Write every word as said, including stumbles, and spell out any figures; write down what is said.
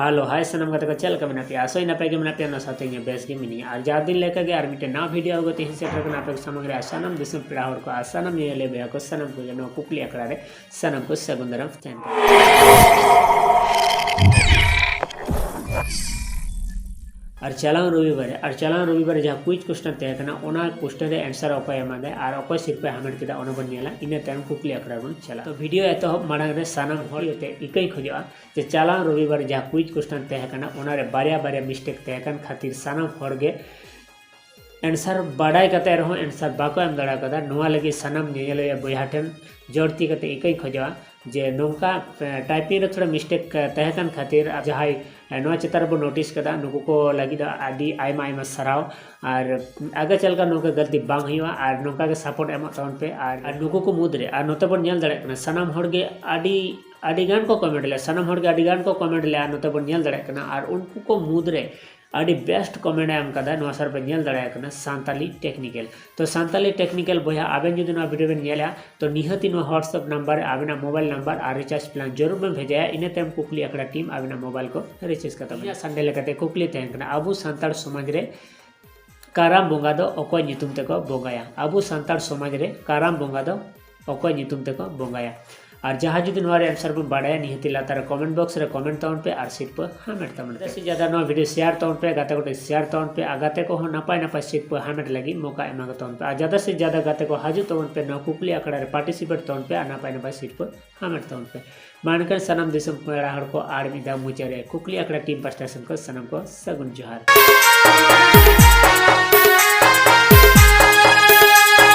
Hello, ᱦᱟᱭ ᱥᱟᱱᱟᱢ ᱜᱟᱛᱮ ᱠᱚ, ᱪᱮᱫ ᱞᱮᱠᱟ ᱢᱮᱱᱟᱜ ᱯᱮᱭᱟ? ᱟᱥᱚᱜ ᱤᱧ ᱱᱟᱯᱟᱭ ᱜᱮ ᱢᱮᱱᱟᱜ ᱯᱮᱭᱟ, ᱚᱱᱟ ᱥᱟᱶᱛᱮ ᱤᱧ ᱦᱚᱸ ᱵᱮᱥ ᱜᱮ ᱢᱤᱱᱟᱹᱧᱟ᱾ ᱟᱨ ᱡᱟᱣ ᱫᱤᱱ ᱞᱮᱠᱟ ᱜᱮ ᱟᱨ ᱢᱤᱫᱴᱮᱱ ᱱᱟᱣᱟ ᱵᱷᱤᱰᱤᱭᱳ ᱟᱹᱜᱩ ᱠᱟᱛᱮ ᱤᱧ ᱥᱮᱴᱮᱨ ᱠᱟᱱᱟ ᱟᱯᱮ ᱠᱚ ᱥᱟᱢᱟᱝ ᱨᱮ᱾ ᱟᱨ ᱥᱟᱱᱟᱢ ᱫᱤᱥᱚᱢ ᱯᱮᱲᱟ ᱦᱚᱲ ᱠᱚ ᱟᱨ ᱥᱟᱱᱟᱢ ᱧᱮᱧᱮᱞᱤᱭᱟᱹ ᱵᱚᱭᱦᱟ ᱠᱚ ᱥᱟᱱᱟᱢ ᱠᱚᱜᱮ ᱱᱚᱣᱟ ᱠᱩᱠᱞᱤ ᱟᱠᱷᱲᱟ ᱨᱮ ᱥᱟᱱᱟᱢ ᱠᱚ ᱥᱟᱹᱜᱩᱱ ᱫᱟᱨᱟᱢ ᱛᱟᱦᱮᱱ ᱠᱟᱱᱟ᱾ ᱟᱨ ᱪᱟᱞᱟᱣ ᱨᱚᱵᱤᱵᱟᱨ ᱨᱮ, ᱟᱨ ᱪᱟᱞᱟᱣ ᱨᱚᱵᱤᱵᱟᱨ ᱨᱮ ᱡᱟᱦᱟᱸ ᱠᱩᱭᱤᱡᱽ ᱠᱚᱥᱪᱮᱱ ᱛᱟᱦᱮᱸ ᱠᱟᱱᱟ, ᱚᱱᱟ ᱠᱚᱥᱪᱮᱱ ᱨᱮ ᱟᱱᱥᱟᱨ ᱚᱠᱚᱭ ᱮᱢᱟᱫᱟᱭ ᱟᱨ ᱚᱠᱚᱭ ᱥᱤᱨᱯᱟᱹᱭ ᱦᱟᱢᱮᱴ ᱠᱮᱫᱟ, ᱚᱱᱟ ᱵᱚᱱ ᱧᱮᱞᱟ᱾ ᱤᱱᱟᱹ ᱛᱟᱭᱚᱢ ᱠᱩᱠᱞᱤ ᱟᱠᱷᱲᱟ ᱵᱚᱱ ᱪᱟᱞᱟᱜᱼᱟ᱾ ᱛᱚ ᱵᱷᱤᱰᱤᱭᱳ ᱮᱛᱚᱦᱚᱵ ᱢᱟᱲᱟᱝ ᱨᱮ ᱥᱟᱱᱟᱢ ᱦᱚᱲ ᱤᱭᱟᱹᱛᱮ ᱤᱠᱟᱹᱧ ᱠᱷᱚᱡᱚᱜᱼᱟ ᱡᱮ ᱪᱟᱞᱟᱣ ᱨᱚᱵᱤᱵᱟᱨ ᱡᱟᱦᱟᱸ ᱠᱩᱭᱤᱡᱽ ᱠᱚᱥᱪᱮᱱ ᱛᱟᱦᱮᱸ ᱠᱟᱱᱟ, ᱚᱱᱟᱨᱮ ᱵᱟᱨᱭᱟ ᱵᱟᱨᱭᱟ ᱢᱤᱥᱴᱮᱠ ᱛᱟᱦᱮᱸ ᱠᱟᱱ ᱠᱷᱟᱹᱛᱤᱨ ᱥᱟᱱᱟᱢ ᱦᱚᱲ ᱜᱮ ᱟᱱᱥᱟᱨ ᱵᱟᱰᱟᱭ ᱠᱟᱛᱮ ᱨᱮᱦᱚᱸ ᱟᱱᱥᱟᱨ ᱵᱟᱠᱚ ᱮᱢ ᱫᱟᱲᱮ ᱠᱟᱫᱟ᱾ ᱱᱚᱣᱟ ᱞᱟᱹᱜᱤᱫ ᱥᱟᱱᱟᱢ ᱧᱮᱧᱮᱞᱤᱭᱟᱹ ᱵᱚᱭᱦᱟ ᱴᱷᱮᱱ ᱡᱳᱨ ᱛᱤ ᱠᱟᱛᱮ ᱤᱠᱟᱹᱧ ᱠᱷᱚᱡᱚᱜᱼᱟ ᱡᱮ ᱱᱚᱝᱠᱟ ᱴᱟᱭᱯᱤᱝ ᱨᱮ ᱛᱷᱚᱲᱟ ᱢᱤᱥᱴᱮᱠ ᱛᱟᱦᱮᱸ ᱠᱟᱱ ᱠᱷᱟᱹᱛᱤᱨ ᱟᱨ ᱡᱟᱦᱟᱸᱭ ᱱᱚᱣᱟ ᱪᱮᱛᱟᱱ ᱨᱮᱵᱚ ᱱᱳᱴᱤᱥ ᱠᱟᱫᱟ, ᱱᱩᱠᱩ ᱠᱚ ᱞᱟᱹᱜᱤᱫ ᱫᱚ ᱟᱹᱰᱤ ᱟᱭᱢᱟ ᱟᱭᱢᱟ ᱥᱟᱨᱦᱟᱣ᱾ ᱟᱨ ᱟᱜᱮ ᱪᱮᱫ ᱞᱮᱠᱟ ᱱᱚᱝᱠᱟ ᱜᱟᱹᱞᱛᱤ ᱵᱟᱝ ᱦᱩᱭᱩᱜᱼᱟ ᱟᱨ ᱱᱚᱝᱠᱟ ᱜᱮ ᱥᱟᱯᱳᱨᱴ ᱮᱢᱚᱜ ᱛᱟᱵᱚᱱ ᱯᱮ᱾ ᱟᱨ ᱟᱨ ᱱᱩᱠᱩ ᱠᱚ ᱢᱩᱫᱽᱨᱮ ᱟᱨ ᱱᱚᱛᱮ ᱵᱚᱱ ᱧᱮᱞ ᱫᱟᱲᱮᱭᱟᱜ ᱠᱟᱱᱟ, ᱥᱟᱱᱟᱢ ᱦᱚᱲ ᱜᱮ ᱟᱹᱰᱤ ᱟᱹᱰᱤ ᱜᱟᱱ ᱠᱚ ᱠᱚᱢᱮᱱᱴ ᱞᱮᱫᱼᱟ, ᱥᱟᱱᱟᱢ ᱦᱚᱲ ᱜᱮ ᱟᱹᱰᱤ ᱜᱟᱱ ᱠᱚ ᱠᱚᱢᱮᱱᱴ ᱞᱮᱫᱼᱟ᱾ ᱱᱚᱛᱮ ᱵᱚᱱ ᱧᱮᱞ ᱫᱟᱲᱮᱭᱟᱜ ᱠᱟᱱᱟ ᱟᱨ ᱩᱱᱠᱩ ᱠᱚ ᱢᱩᱫᱽᱨᱮ ᱟᱹᱰᱤ ᱵᱮᱥᱴ ᱠᱚᱢᱮᱱᱴ ᱮ ᱮᱢ ᱠᱟᱫᱟ, ᱱᱚᱣᱟ ᱥᱟᱨ ᱯᱮ ᱧᱮᱞ ᱫᱟᱲᱮᱭᱟᱜ ᱠᱟᱱᱟ, ᱥᱟᱱᱛᱟᱞᱤ ᱴᱮᱠᱱᱤᱠᱮᱞ᱾ ᱛᱚ ᱥᱟᱱᱛᱟᱞᱤ ᱴᱮᱠᱱᱤᱠᱮᱞ ᱵᱚᱭᱦᱟ, ᱟᱵᱮᱱ ᱡᱩᱫᱤ ᱱᱚᱣᱟ ᱵᱷᱤᱰᱤᱭᱳ ᱵᱮᱱ ᱧᱮᱞᱟ, ᱛᱚ ᱱᱤᱦᱟᱹᱛ ᱱᱚᱣᱟ WhatsApp ᱱᱟᱢᱵᱟᱨ ᱨᱮ ᱟᱵᱮᱱᱟᱜ ᱢᱳᱵᱟᱭᱤᱞ ᱱᱟᱢᱵᱟᱨ ᱟᱨ ᱨᱤᱪᱟᱨᱡᱽ ᱯᱞᱟᱱ ᱡᱟᱹᱨᱩᱲ ᱵᱮᱱ ᱵᱷᱮᱡᱟᱭᱟ᱾ ᱤᱱᱟᱹ ᱛᱟᱭᱚᱢ ᱠᱩᱠᱞᱤ ᱟᱠᱷᱲᱟ ᱴᱤᱢ ᱟᱵᱮᱱᱟᱜ ᱢᱳᱵᱟᱭᱤᱞ ᱠᱚ ᱨᱤᱪᱟᱨᱡᱽ ᱠᱟᱛᱟ ᱵᱮᱱᱟ᱾ ᱥᱟᱱᱰᱮ ᱞᱮᱠᱟᱛᱮ ᱠᱩᱠᱞᱤ ᱛᱟᱦᱮᱸ ᱠᱟᱱᱟ, ᱟᱵᱚ ᱥᱟᱱᱛᱟᱲ ᱥᱚᱢᱟᱡᱽ ᱨᱮ ᱠᱟᱨᱟᱢ ᱵᱚᱸᱜᱟ ᱫᱚ ᱚᱠᱚᱭ ᱧᱩᱛᱩᱢ ᱛᱮᱠᱚ ᱵᱚᱸᱜᱟᱭᱟ? ᱟᱵᱚ ᱥᱟᱱᱛᱟᱲ ᱥᱚᱢᱟᱡᱽ ᱨᱮ ᱠᱟᱨᱟᱢ ᱵᱚᱸᱜᱟ ᱫᱚ ᱚᱠᱚᱭ ᱧᱩᱛᱩᱢ ᱛᱮᱠᱚ ᱵᱚᱸᱜᱟᱭᱟ? ᱟᱨ ᱡᱟᱦᱟᱸ ᱡᱩᱫᱤ ᱱᱚᱣᱟ ᱨᱮ ᱟᱱᱥᱟᱨ ᱵᱚᱱ ᱵᱟᱰᱟᱭᱟ, ᱱᱤᱦᱟᱹᱛᱤ ᱞᱟᱛᱟᱨ ᱨᱮ ᱠᱚᱢᱮᱱᱴ ᱵᱚᱠᱥ ᱨᱮ ᱠᱚᱢᱮᱱᱴ ᱛᱟᱵᱚᱱ ᱯᱮ ᱟᱨ ᱥᱤᱨᱯᱟᱹ ᱦᱟᱢᱮᱴ ᱛᱟᱵᱚᱱ ᱯᱮ᱾ ᱡᱟᱫᱟ ᱥᱮ ᱡᱟᱫᱟ ᱱᱚᱣᱟ ᱵᱷᱤᱰᱤᱭᱳ ᱥᱮᱭᱟᱨ ᱛᱟᱵᱚᱱ ᱯᱮ, ᱜᱟᱛᱮ ᱠᱚᱴᱷᱮᱱ ᱥᱮᱭᱟᱨ ᱛᱟᱵᱚᱱ ᱯᱮ ᱟᱨ ᱜᱟᱛᱮ ᱠᱚᱦᱚᱸ ᱱᱟᱯᱟᱭ ᱱᱟᱯᱟᱭ ᱥᱤᱨᱯᱟᱹ ᱦᱟᱢᱮᱴ ᱞᱟᱹᱜᱤᱫ ᱢᱚᱠᱟ ᱮᱢᱟ ᱠᱚ ᱛᱟᱵᱚᱱ ᱯᱮ᱾ ᱟᱨ ᱡᱟᱫᱟ ᱥᱮ ᱡᱟᱫᱟ ᱜᱟᱛᱮ ᱠᱚ ᱦᱤᱡᱩᱜ ᱛᱟᱵᱚᱱ ᱯᱮ, ᱱᱚᱣᱟ ᱠᱩᱠᱞᱤ ᱟᱠᱷᱲᱟ ᱨᱮ ᱯᱟᱨᱴᱤᱥᱤᱯᱮᱴ ᱛᱟᱵᱚᱱ ᱯᱮ ᱟᱨ ᱱᱟᱯᱟᱭ ᱱᱟᱯᱟᱭ ᱥᱤᱨᱯᱟᱹ ᱦᱟᱢᱮᱴ ᱛᱟᱵᱚᱱ ᱯᱮ᱾ ᱢᱟ ᱮᱱᱠᱷᱟᱱ ᱥᱟᱱᱟᱢ ᱫᱤᱥᱚᱢ ᱯᱮᱲᱟ ᱦᱚᱲ ᱠᱚ ᱟᱨ ᱢᱤᱫ ᱫᱷᱟᱣ ᱢᱩᱪᱟᱹᱫ ᱨᱮ ᱠᱩᱠᱞᱤ ᱟᱠᱷᱲᱟ ᱴᱤᱢ ᱯᱟᱥᱴᱟ ᱥᱮᱱ ᱠᱷᱚᱱ ᱥᱟᱱᱟᱢ ᱠᱚ ᱥᱟᱹᱜᱩᱱ ᱡᱚᱦᱟᱨ᱾